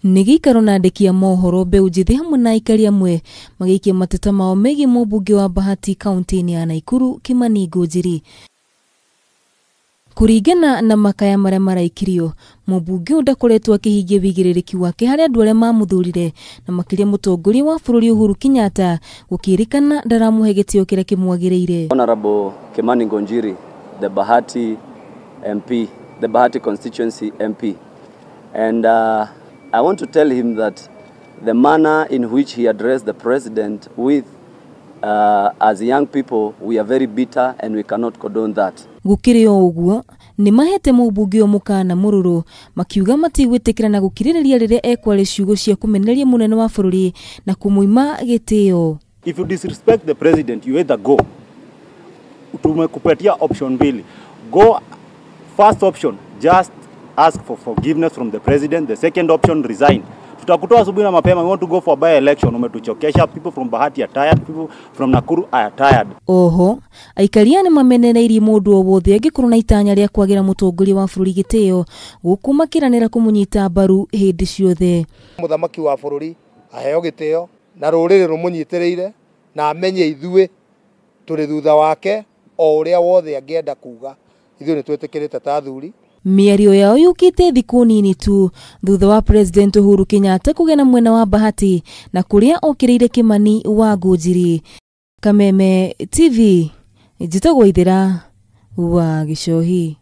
Nĩ gĩikaro na andĩki a mohoro mbeũ njĩthĩ hamwe na aikari amwe magĩikia mateta mao megiĩ mũmbunge wa Bahati kaunti-inĩ ya Naikuru Kimani Ngunjiri. Kũringana na makaya marĩa maraikirio, mũmbunge ũyũ ndakoretwo akĩhingia wĩigĩrĩrĩki wake harĩ andũ arĩa mamũthurire na makĩria mũtongoria wa bũrũri Uhuru Kenyatta gũkĩrĩkana ndaramũhe gĩtĩo kĩrĩa kĩmwagĩrĩire. Honorable Kimani Ngunjiri, the Bahati MP, the Bahati constituency MP. And I want to tell him that the manner in which he addressed the president with, as young people, we are very bitter and we cannot condone that. Gũkĩrĩ o ũguo, nĩ mahete mũmbunge ũyũ mũkana mũrũrũ makiuga matigwĩtĩkĩra na gũkirĩrĩria rĩrĩa ekwaria ciugo cia kũmenereria mũnene wa bũrũri na kũmũima gĩtĩo. If you disrespect the president, you either go. Tumekupatia option mbili. Go, first option, just ask for forgiveness from the president. The second option, resign. Tutakutoa asubuhi na mapema. We want to go for by election. Umetuchokesha. People from Bahati are tired. People from Nakuru are tired. Oho, aikaria nĩ mamenereirie mũndũ o wothe angĩkorwo na itanya rĩa kwagĩra mũtongoria wa bũrũri gĩtĩo gũkũ makĩranĩra kũmũnyita mbaru hĩndĩ ciothe. Mũthamaki wa bũrũri aheo gĩtĩo na rũrĩrĩ rũmũnyitĩrĩire na amenye ithuĩ tũrĩ thutha wake o ũrĩa wothe angĩenda kuga. Ithuĩ nĩ twĩtĩkĩrĩte ta athuri. Mĩario yao yũkĩte thikũ nini tu thutha wa President Uhuru Kenyatta kũgĩa na mwena wa Bahati na kũrĩa okĩrĩire Kimani wa Ngunjiri. Kameme TV, njĩtagwo Ithĩra wa Gĩcohi.